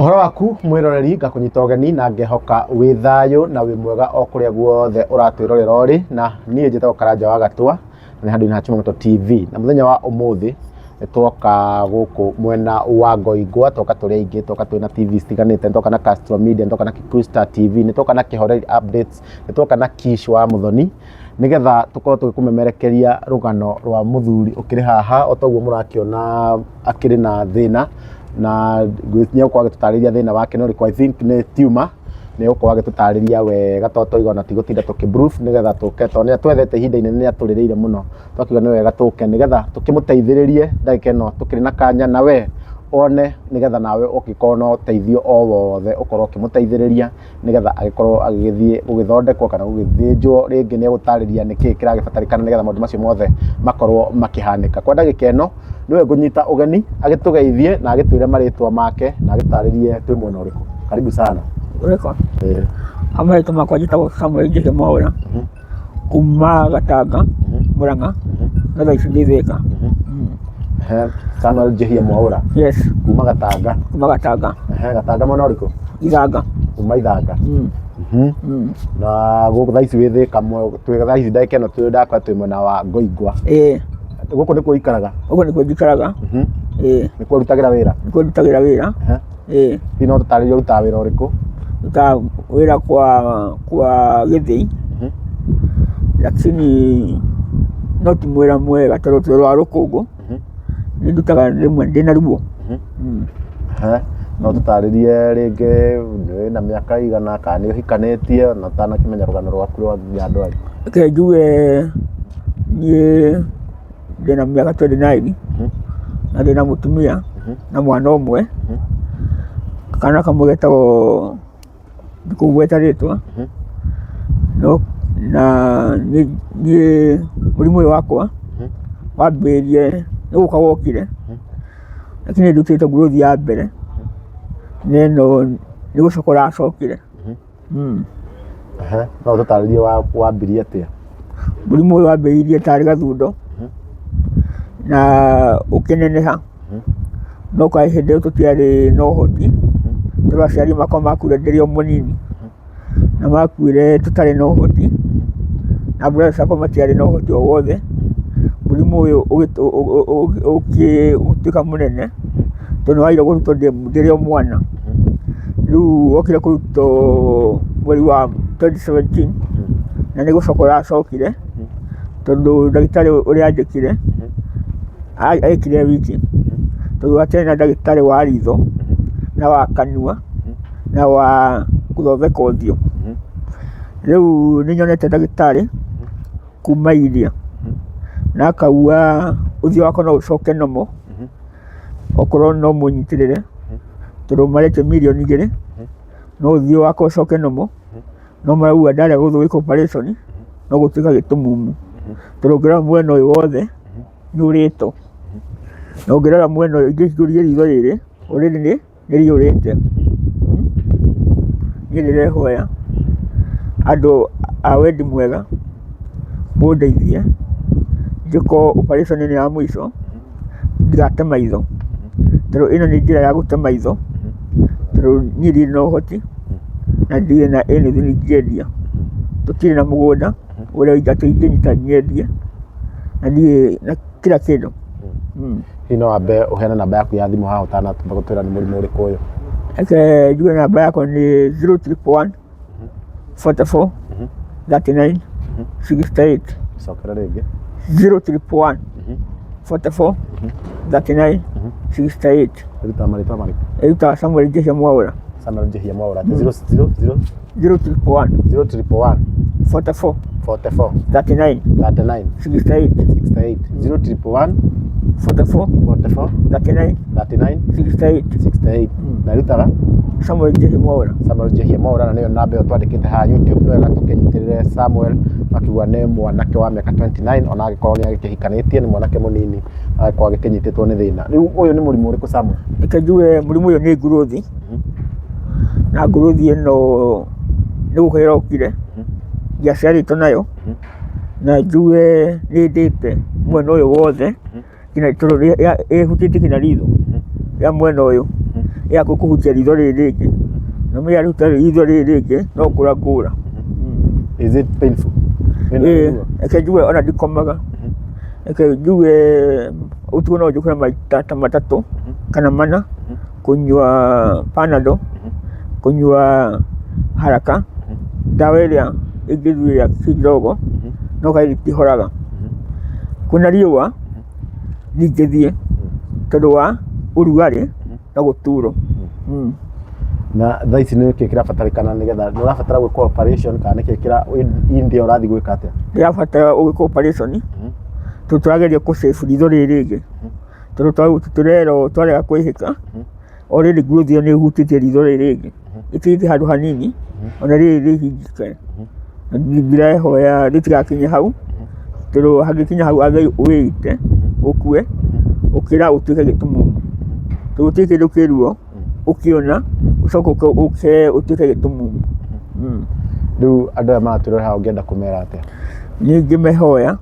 Ũhoro waku mwĩroreri ngakũnyita ũgeni na ngehoka wĩ thayũ na wĩ mwega o kũrĩa guothe ũratwĩrorera ũrĩ, na niĩ njĩtagwo Karanja wa Gatwa na nĩ handũ-inĩ ha Chumamoto TV. Na mũthenya wa ũmũthĩ nĩ twoka gũkũ mwena wa Ngoingwa, twoka tũrĩ aingĩ, twoka twĩna TV citiganĩte, nĩ twoka na Castro Media, nĩ twoka na Kikuyu Star TV, nĩ twoka na Kĩhoreri Updates, nĩ twoka na Kish wa Mũthoni, nĩgetha tũkorwo tũgĩkũmemerekeria rũgano rwa mũthuri ũkĩrĩ haha o ta ũguo mũrakĩona akĩrĩ na thĩna na nĩ egũkorwo agĩtũtarĩria thĩna wake nĩ ũrĩkũ. I think nĩ tumor, nĩ egũkorwo agĩtũtarĩria wega tondũ twaigua ona ti gũtinda tũkĩ brief nĩgetha tũke, tondũ nĩ atwethete ihinda inene, nĩ atũrĩrĩire mũno, twakiuga nĩ wega tũke nĩgetha tũkĩmũteithĩrĩrie ndagĩka ĩno tũkĩrĩ na kanya na we one nĩgetha nawe ũngĩkorwo na ũteithio o wothe ũkorwo ũkĩmũteithĩrĩria. Nĩgetha agĩkorwo agĩgĩthiĩ gũgĩthondekwo kana gũgĩthĩnjwo rĩngĩ nĩ egũtarĩria nĩkĩ kĩragĩbatarĩkana nĩgetha maũndũ macio mothe makorwo makĩhanĩka. Kwa ndagĩka ĩno nĩwe ngũnyita ũgeni agĩtũgeithie na agĩtwĩre marĩtwa make na agĩtarĩrie twĩ mwena ũrĩkũ. Karibu sana. Ũrĩkũ? Marĩtwa makwa njĩtagwo Samuel Njĩhĩ Mwaũra kuma Gatanga, Mũrang'a, no thaa ici ndĩ Thĩka. Samuel Njĩhia Mwaũra. Yes. Kuma Gatanga. Kuma Gatanga. Gatanga mwena ũrĩkũ? Ithanga. Kuma Ithanga. Na gũkũ thaa ici wĩ Thĩka, twĩ thaa ici ndagĩka ĩno twĩ ndakora twĩ mwena wa Ngoingwa. Ĩĩ. Gũkũ nĩkuo ũikaraga? Gũkũ nĩkuo njikaraga. Ĩĩ. Nĩkuo ũrutagĩra wĩra? Nĩkuo ndutagĩra wĩra. Ĩĩ. Hihi no ũtũtarĩrie ũrutaga wĩra ũrĩkũ? Ndutaga wĩra kwa gĩthĩi, lakini no ti wĩra mwega tondũ ti wĩra wa rũkũngũ, nĩ ndutaga rĩmwe ndĩna ruo. No ũtũtarĩrie rĩngĩ wĩna mĩaka ĩigana kana nĩ ũhikanĩtie na ũtanakĩmenya rũgano rwaku rwa nginya ndwari? Reke njuge niĩ ndĩna mĩaka 29 na ndĩna mũtumia na mwana ũmwe, kana kamwe getagwo ndikũgweta rĩtwa, no na niĩ mũrimũ ũyũ wakwa wambĩrĩirie nĩ gũka wokire, lakini ndutĩte growth ya mbere na ĩno nĩ gũcoka ũracokire. No ũtũtarĩrie wambirie atĩa? Mũrimũ ũyũ wambĩrĩirie tarĩ gathundo na ũkĩneneha, no kaĩ hĩndĩ ĩyo tũtiarĩ na ũhoti, tondũ aciari makwa makuire ndĩrĩ o mũnini, na makuire tũtarĩ na ũhoti, na brothers akwa matiarĩ na ũhoti o wothe, mũrimũ ũyũ ũgĩtuĩka mũnene. Tondũ nĩwagĩrĩirwo kũrutwo ndĩrĩ o mwana. Rĩu wokire kũrutwo mweri wa 2017 na nĩ gũcoka ũracokire tondũ ndagĩtarĩ ũrĩa anjĩkire, ekire e wiki tondũ hatiarĩ na ndagĩtarĩ wa ritho na wa kanua na wa gũthondeka ũthiũ. Rĩu nĩ nyonete ndagĩtarĩ kuma India na akauga ũthiũ wakwa no ũcoke normal. Okorwo no mũnyitĩrĩre, tondũ maretia mirioni 2, no ũthiũ wakwa ũcoke normal, no marauga ndarega gũthiĩ gwĩka operation, no gũtuĩka gĩtumumu, tondũ ũngĩrora mwena ũyũ wothe nĩ ũrĩtwo, na ũngĩrora mwena ũyũ ingĩhingũria ritho rĩrĩ, already nĩ nĩriũrĩte. Niĩ ndĩrehoya andũ a wendi mwega mũndeithie njĩkwo operation ĩno ya mũico ndigate maitho, tondũ ĩno nĩ njĩra ya gũte maitho, tondũ niĩ ndirĩ na ũhoti na ndirĩ na anything ingĩendia. Tũtirĩ na mũgũnda ũrĩa atĩ ingĩnyita nyendie na ndirĩ na kila kĩndũ. Hihi no wambe ũheane namba yaku ya thimũ haha ũtanamba gũtwĩra nĩ mũrimũ ũrĩkũ ũyũ? Reke njuge namba yakwa nĩ 031 44 39 68. Cokera rĩngĩ. 031 44 39 68. Ĩrutaga marĩtwa marĩkũ? Ĩrutaga Samuel Njihia Mwaũra. Samuel Njihia Mwaũra. 0 0 0 031 0 111 44 44 39 39 68. 68 0 111 44 44 39 39 68. 68 na ĩrutaga Samuel Njihia Mwaũra. Samuel Njihia Mwaũra, na nĩyo namba ĩyo twandĩkĩte haha YouTube. Nĩ wega tũkĩnyitĩrĩre Samuel, akiuga nĩ mwanake wa mĩaka 29, ona angĩkorwo nĩ agĩkĩhikanĩtie, nĩ mwanake mũnini agĩkorwo agĩkĩnyitĩtwo nĩ thĩna. Rĩu ũyũ nĩ mũrimũ ũrĩkũ, Samuel? Reke njuge mũrimũ ũyũ nĩ nguruthi, na nguruthi ĩno nĩ gũka ĩrokire, ndiaciarĩtwo nayo, na njuge nĩ ndĩte mwena ũyũ wothe, nginya tondũ ĩhutĩtie nginya ritho rĩa mwena ũyũ. Ya kũhutia ritho rĩrĩ rĩngĩ na mĩ yaruta ritho rĩrĩ rĩngĩ no kũra ngũra. Is it painful? Wĩna Ĩĩ, ruo? reke njuge ona ndikomaga, reke njuge ũtukũ no njũkĩre maita ta matatũ kana mana kũnyua Panadol, kũnyua haraka, ndawa ĩrĩa ĩngĩthuĩa kidogo no kaingĩ itihoraga. Kwĩna riũa ndingĩthiĩ tondũ wa ũrugarĩ na gũturwo. Na thaa ici nĩ kĩĩ kĩrabatarĩkana nĩgetha nĩ ũrabatara gwĩkwo operation kana nĩkĩ kĩra India ũrathiĩ gwĩka atĩa? Ndĩrabatara gwĩkwo operation tondũ tũrageria kũ save ritho rĩrĩ rĩngĩ tondũ tũrerwo twarega kwĩhĩka already growth ĩyo nĩ ĩhutĩtie ritho rĩrĩ rĩngĩ ĩtigĩte handũ hanini ona rĩrĩ rĩhingĩke. Na ndĩrehoya rĩtigakinye hau tondũ hangĩkinya hau wĩite ũkue ũkĩra ũtuĩke gĩtumumu tondũ gũtirĩ kĩndũ kĩ ruo ũkĩona ũcoke ũke ũtuĩke gĩtumumu. Rĩu andũ aya maratwĩrorera haha ũngĩenda kũmera atĩa? Niĩ ingĩmehoya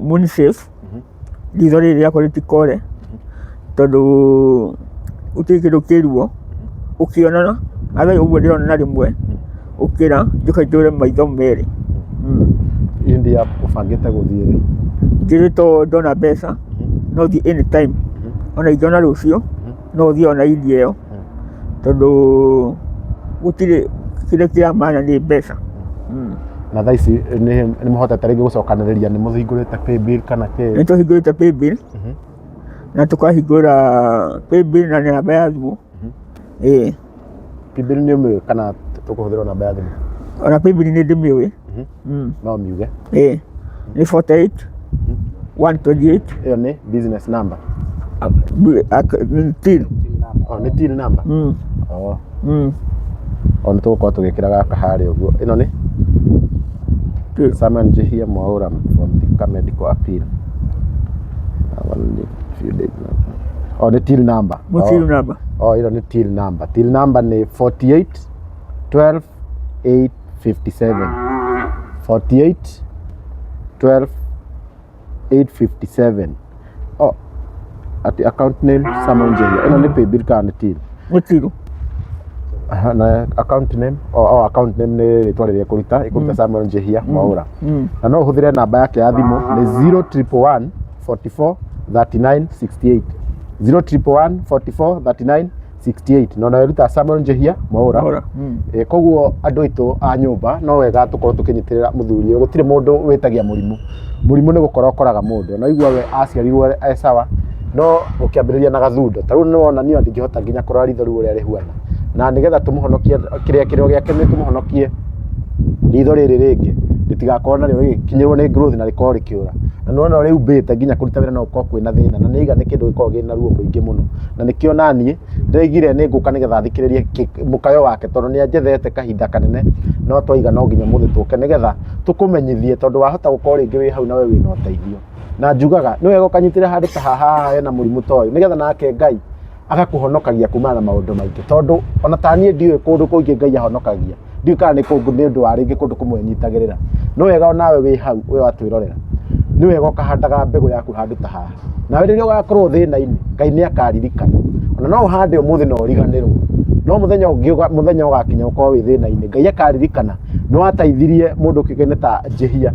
mũni save ritho rĩrĩ rĩakwa rĩtikore tondũ gũtirĩ kĩndũ kĩ ruo ũkĩonana atha ũguo ndĩrona na rĩmwe ũkĩra njoke njũre maitho merĩ. India ũbangĩte gũthiĩ rĩ? Njĩrĩ to ndona mbeca no thiĩ anytime ona ingĩona rũciũ no thiĩ ona India ĩyo tondũ gũtirĩ kĩrĩa kĩa maana nĩ mbeca. Na thaa ici nĩ mũhotete rĩngĩ gũcokanĩrĩria nĩ mũhingũrĩte paybill kana kĩ? Nĩ tũhingũrĩte paybill na tũkahingũra paybill na namba ya thimũ ĩĩ. Paybill nĩ ũmĩũĩ kana tũkũhũthĩra namba ya thimũ? Ona paybill nĩ ndĩmĩũĩ. No ũmiuge. Ĩĩ nĩ 48 128. Ĩyo nĩ business number. Till. Oh, nĩ till number? Oh. O nĩ tũgũkorwo tũgĩkĩra gaka harĩa ũguo. Ĩno nĩ Samuel Njihia Mwaura from Thika Medical Appeal. Oh, nĩ till number. Nĩ till number. Oh, ĩno nĩ till number. Till number nĩ 48 12 857. 48 12 857. Oh, ati account name Samuel Njihia. Ĩno nĩ paybill kana nĩ till? Nĩ till. Aha, na account name oh, account name nĩ rĩtwa rĩrĩa ĩkũruta ĩkũruta Samuel Njihia Mwaura. Na no ũhũthĩre namba yake ya thimũ nĩ 0111 44 39 68 0111 44 39 68 na ona ĩrutaga Samuel Njihia Mwaura. Mwaura. Koguo andũ aitũ a nyũmba no wega tũkorwo tũkĩnyitĩrĩra mũthuri ũyũ. Gũtirĩ mũndũ wĩtagia mũrimũ, mũrimũ nĩ gũkora ũkoraga mũndũ. Na waigua we aciarirwo e sawa no gũkĩambĩrĩria na gathundo. Ta rĩu nĩ wona niĩ ndingĩhota nginya kũrora ritho rĩu ũrĩa rĩhuana. Na nĩgetha tũmũhonokie kĩrĩa kĩrĩro gĩake nĩ tũmũhonokie ritho rĩrĩ rĩngĩ rĩtigakorwo narĩo rĩgĩkinyĩrwo nĩ growth na rĩkorwo rĩkĩũra. Na nĩ wona ũrĩa rĩumbĩte nginya kũruta wĩra no gũkorwo kwĩna thĩna. Na nĩ aiga nĩ kĩndũ gĩkoragwo kĩna ruo rũingĩ mũno. Na nĩkĩo naniĩ ndĩraigire nĩ ngũka nĩgetha thikĩrĩrie mũkayo wake tondũ nĩ anjethete kahinda kanene no twaiga no nginya ũmũthĩ tũke nĩgetha tũkũmenyithie tondũ wahota gũkorwo rĩngĩ wĩ hau nawe wĩna ũteithio. Na njugaga nĩ wega ũkanyitĩrĩra handũ ta haha hena mũrimũ ta ũyũ nĩgetha nake Ngai agakũhonokagia kumana na maũndũ maingĩ tondũ ona ta niĩ ndiũĩ kũndũ kũingĩ Ngai ahonokagia. Ndiũĩ kana nĩ kũndũ nĩ ũndũ wa rĩngĩ kũndũ kũmwe nyitagĩrĩra. No wega onawe wĩ hau we watwĩrorera nĩ wega ũkahandaga mbegũ yaku handũ ta haha. Nawe rĩrĩa ũgakorwo thĩna-inĩ Ngai nĩ akaririkana. Ona no ũhande ũmũthĩ na ũriganĩrwo no mũthenya ũngĩ mũthenya ũgakinya ũkorwo wĩ thĩna-inĩ Ngai akaririkana nĩ wateithirie mũndũ ũkĩũĩkaine ta Njihia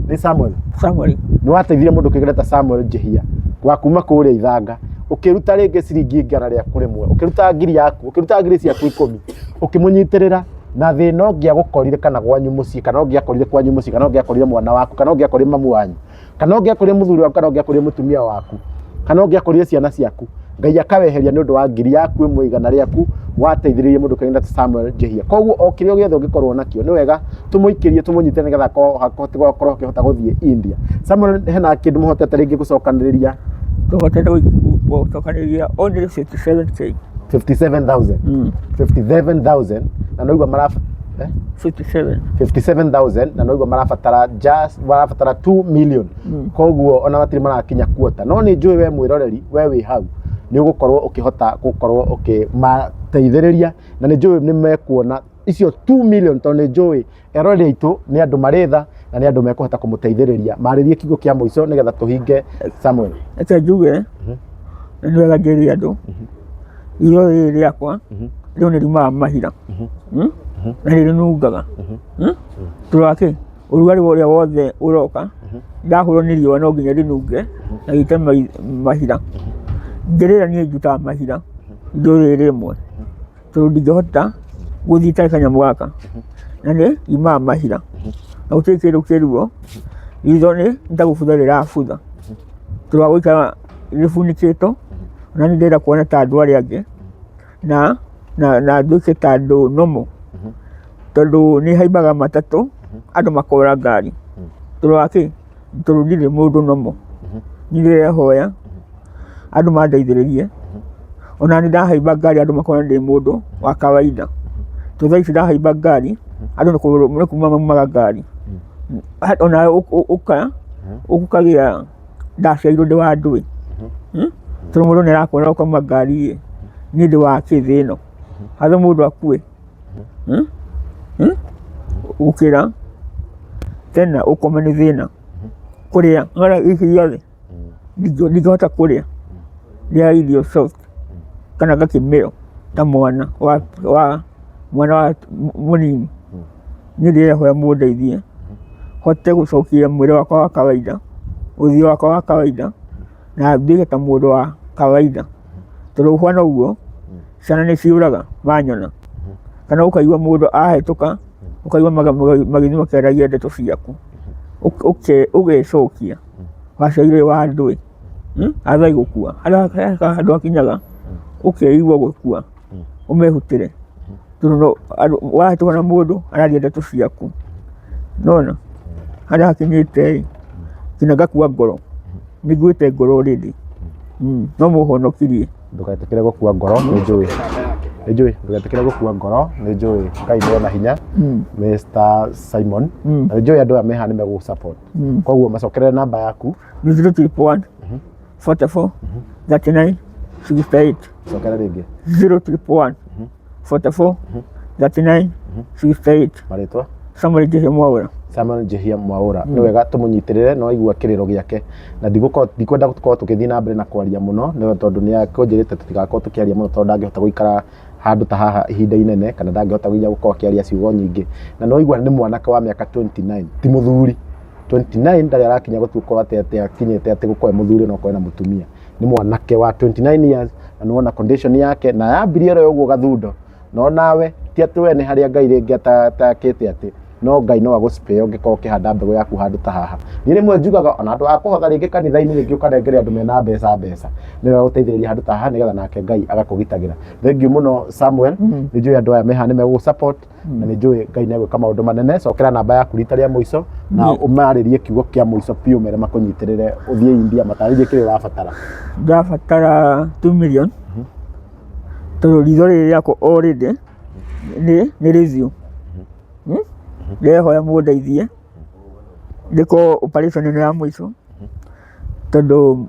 nĩ Samuel? Samuel. Nĩ wateithirie mũndũ ũkĩũĩkaine ta Samuel Njihia wa kuma kũrĩa Ithanga ũkĩruta rĩngĩ ciringi igana rĩaku rĩmwe ũkĩruta ngiri yaku ũkĩruta ngiri ciaku ikũmi ũkĩmũnyitĩrĩra na thĩna ũngĩagũkorire kana gwanyu mũciĩ kana ũngĩakorire kwanyu mũciĩ kana ũngĩakorire mwana waku kana ũngĩakorire mamu wanyu kana ũngĩakorire mũthuri waku kana ũngĩakorire mũtumia waku kana ũngĩakorire ciana ciaku Ngai akaweheria nĩ ũndũ wa ngiri yaku ĩmwe igana rĩaku wateithĩrĩirie mũndũ kĩrĩa Samuel Njihia. Koguo o kĩrĩa gĩothe ũngĩkorwo nakĩo nĩ wega tũmũikĩrie tũmũnyite nĩgetha ahote gũkorwo akĩhota gũthiĩ India. Samuel hena kĩndũ mũhotete rĩngĩ gũcokanĩrĩria? Tũhotete gũcokanĩrĩria only 57K. 57,000. 57,000 na noigua mara 57. 57,000 na noigua marabatara just marabatara 2 million. Koguo ona matirĩ marakinya kuota no nĩ njũĩ we mwĩroreri we wĩ hau nĩ ũgũkorwo ũkĩhota gũkorwo ũkĩmateithĩrĩria na nĩ njũĩ nĩ mekuona icio 2 million tondũ nĩ njũĩ eroreri aitũ nĩ andũ marĩ tha na nĩ andũ mekũhota kũmũteithĩrĩria. Marĩrie kiugo kĩa mũico nĩgetha tũhinge Samuel. Reke njuge nĩ wega njĩre andũ. Irio rĩrĩ rĩakwa rĩu nĩ riumaga mahira. Na nĩ rĩnungaga. Tondũ wa kĩ? Ũrugarĩ ũrĩa wothe ũroka, ndahũrwo nĩ riũa no nginya rĩnunge na rĩite mahira. Ngĩrĩra niĩ njutaga mahira ithuĩ rĩrĩ rĩmwe. Tondũ ndingĩhota gũthiĩ itarĩ kanyamũ gaka. Na nĩ riumaga mahira. Na gũtirĩ kĩndũ kĩ ruo, ritho nĩ ta gũbutha rĩrabutha. Tondũ wa gũikara rĩbunĩkĩtwo, na niĩ ndĩrenda kuona ta andũ arĩa angĩ, na nduĩke ta andũ normal. Tondũ nĩ haimbaga matatũ, andũ makora ngari. Tondũ wa kĩ? Tondũ ndirĩ mũndũ normal. Niĩ ndĩrehoya andũ mandeithĩrĩrie, ona niĩ ndahaimba ngari andũ makona ndĩ mũndũ wa kawaida. Tondũ thaa ici ndahaimba ngari, andũ nĩ kuma maumaga ngari. Ona ũkagĩa ndaciarirwo ndĩ wa ndũĩ. Tondũ mũndũ nĩ arakuona ũkauma ngari ĩ, niĩ ndĩ wa kĩ thĩ ĩno? Handũ mũndũ akue. Gũkĩra tena ũkome nĩ thĩna. Kũrĩa gĩkĩ gĩothe ndingĩhota kũrĩa. Ndĩaga irio soft kana ngakĩmĩrwo ta mwana wa mwana wa mũnini. Niĩ ndĩrehoya mũndeithie hote gũcokia mwĩrĩ wakwa wa kawaida, ũthiũ wakwa wa kawaida na nduĩke ta mũndũ wa kawaida. Tondũ ũhuana ũguo, ciana nĩ ciũraga manyona, kana ũkaigua mũndũ ahĩtũka, ũkaigua magĩthiĩ makĩaragia ndeto ciaku, ũgecokia waciarirwo wĩ wa ndũĩ, athai gũkua, harĩa handũ hakinyaga ũkeigua gũkua, ũmehutĩre, tondũ wahĩtũka na mũndũ araria ndeto ciaku, nĩwona? Harĩa hakinyĩte ĩ, nginya ngakua ngoro, nĩ nguĩte ngoro already, no mũhonokirie. Ndũgetĩkĩre gũkua ngoro nĩ njũĩ nĩ njũĩ ndũgetĩkĩre gũkua ngoro nĩ njũĩ Ngai nĩ ona hinya Mr Simon na nĩ njũĩ andũ aya me haha nĩ megũgũ support koguo macokerere namba yaku. Nĩ 031 44 39 68. Cokera rĩngĩ. 031 44 39 68. Marĩtwa? Samuel Njihia Mwaũra. Samuel Njihia Mwaũra. Nĩ wega tũmũnyitĩrĩre no aigua kĩrĩro gĩake na ndikwenda tũkorwo tũgĩthiĩ na mbere na kwaria mũno nĩ tondũ nĩ akũnjĩrĩte tũtigakorwo tũkĩaria mũno tondũ ndangĩhota gũikara handũ ta haha ihinda inene kana ndangĩhota nginya gũkorwo akĩaria ciugo nyingĩ na no aigua nĩ mwanake wa mĩaka 29 ti mũthuri 29 ndarĩ arakinya gũkorwo atĩ akinyĩte atĩ gũkorwo e mũthuri na ũkorwo na mũtumia nĩ mwanake wa 29 years na nĩwona condition yake na yambirie oro ũguo gathundo no nawe ti atĩ we nĩ harĩa Ngai rĩngĩ atakĩte atĩ no Ngai no agũspare ũngĩkorwo ũkĩhanda mbegũ yaku handũ ta haha. Niĩ rĩmwe njugaga ona andũ a kũhotha rĩngĩ kanitha-inĩ rĩngĩ ũkanengere andũ mena mbeca mbeca nĩ wega gũteithĩrĩria handũ ta haha nĩgetha nake Ngai agakũgitagĩra. Thengiũ mũno Samuel, nĩ njũĩ andũ aya me haha nĩ megũgũ support na nĩ njũĩ Ngai nĩ egwĩka maũndũ manene. Cokera namba yaku rita rĩa mũico na ũmarĩrie kiugo kĩa mũico biũ mere makũnyitĩrĩre ũthiĩ India matarĩrie kĩrĩa ũrabatara. Ndabatara 2 million tondũ ritho rĩrĩ rĩakwa already nĩ rĩthiũ. Ndĩrehoya mũndeithie njĩkwo operation ĩno ya mũico tondũ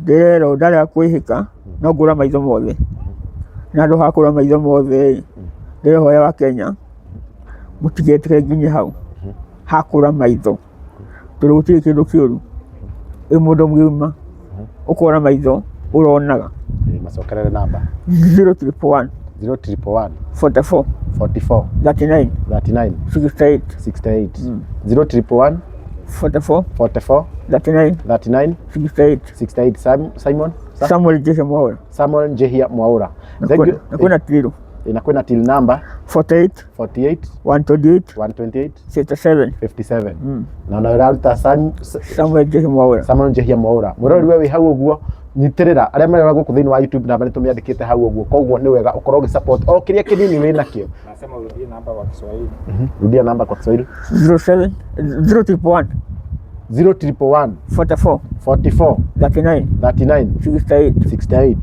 ndĩrerwo ndarega kwĩhĩka no ngũre maitho mothe. Na handũ ha kũra maitho mothe ĩ, ndĩrehoya Akenya mũtigetĩkĩre nginye hau ha kũra maitho. Tondũ gũtirĩ kĩndũ kĩũru wĩ mũndũ mũgima ũkora maitho ũronaga. Macokerere namba. 0 triple 1 0 triple 1 44 44 39 39 68. 68. 0 triple 1 44 44 39 39 68. 68. Simon Samuel Njihia Mwaũra. Samuel Njihia Mwaũra. Na Thank you. kwĩna till. Na kwĩna till number. 48 48 128 128 67. 57. Na ona ũraruta Samuel Njihia Mwaũra. Samuel Njihia Mwaũra. Mwĩroreri we wĩ hau ũguo nyitĩrĩra arĩa marera gũkũ thĩinĩ wa YouTube namba nĩ tũmĩandĩkĩte hau ũguo koguo nĩ wega ũkorwo ũgĩ support o kĩrĩa kĩnini wĩ nakĩo. Nasema urudie namba kwa Kiswahili. Rudia namba kwa Kiswahili. 07 0 triple 1 0 triple 1 44 44 39 39 68.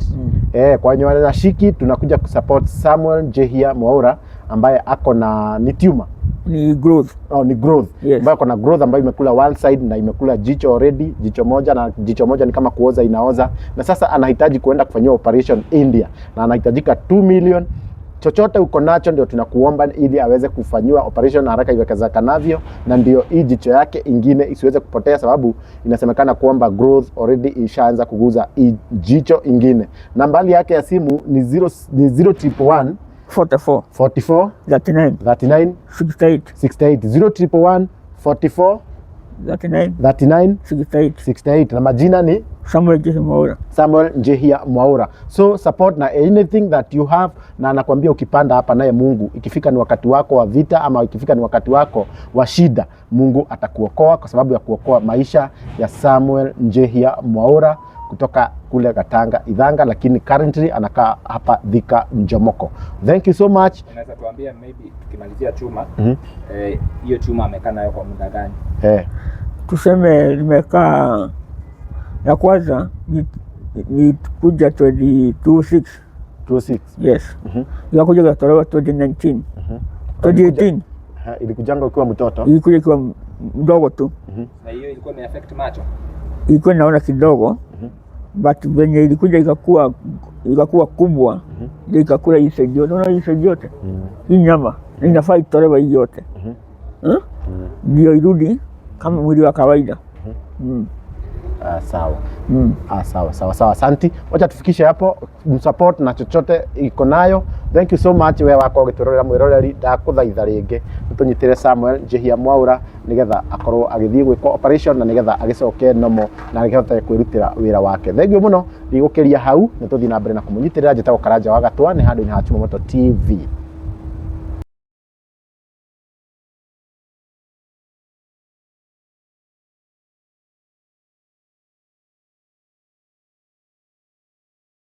68. Kwa wenye shiki tunakuja kusupport Samuel Njihia Mwaura ambaye ako na ni tumor. Ni growth. Oh, ni growth. Yes. Ambayo ako na growth ambayo imekula one side na imekula jicho already, jicho moja na jicho moja ni kama kuoza inaoza, na sasa anahitaji kuenda kufanyiwa operation India na anahitajika 2 million Chochote uko nacho ndio tunakuomba ili aweze kufanyiwa operation haraka iwezekanavyo, na ndio hii jicho yake ingine isiweze kupotea, sababu inasemekana kwamba growth already ishaanza kuguza hii jicho ingine. Nambari yake ya simu ni 0 ni 0111 44 44 39 39 68 68 0111 44 39 39 68. 68 na majina ni Samuel Njihia Mwaura. Samuel Njihia Mwaura. So support na anything that you have, na anakuambia ukipanda hapa naye Mungu, ikifika ni wakati wako wa vita ama ikifika ni wakati wako wa shida, Mungu atakuokoa kwa sababu ya kuokoa maisha ya Samuel Njihia Mwaura kutoka kule Gatanga Ithanga, lakini currently anakaa hapa Thika Njomoko. Thank you so much. Unaweza tuambia maybe tukimalizia chuma, Mhm. hiyo chuma amekaa nayo kwa muda gani? Tuseme nimekaa ya kwanza ni kuja 2026. 26. Yes. Ikakuja ikatolewa 2019. 2018. Ilikujanga ukiwa mtoto? Ilikuja ikiwa mdogo tu. Na hiyo ilikuwa imeaffect macho? Ilikuwa naona kidogo, but venye ilikuja ikakuwa kubwa, ndio ikakula hii side yote. Unaona hii side yote, hii nyama inafaa itolewe hii yote, Ndio irudi kama mwili wa kawaida. Ah, sawa. Ah, sawa sawa sawa, asanti. Wacha tufikishe hapo, msupport na chochote iko nayo. Thank you so much we wakwa ũgĩtwĩrorera mwĩroreri, ndakũthaitha rĩngĩ nĩtũnyitĩre Samuel Njihia Mwaura nĩgetha akorwo agĩthiĩ gwĩkwo operation na nĩgetha agĩcoke nomo na agĩhote kwĩrutĩra wĩra wake. Thank you mũno, ndigũkĩria hau, nĩtũthiĩ na mbere na kũmũnyitĩrĩra. Njĩtagwo Karanja wa Gatwa, nĩ handũ-inĩ ha Chumamoto TV.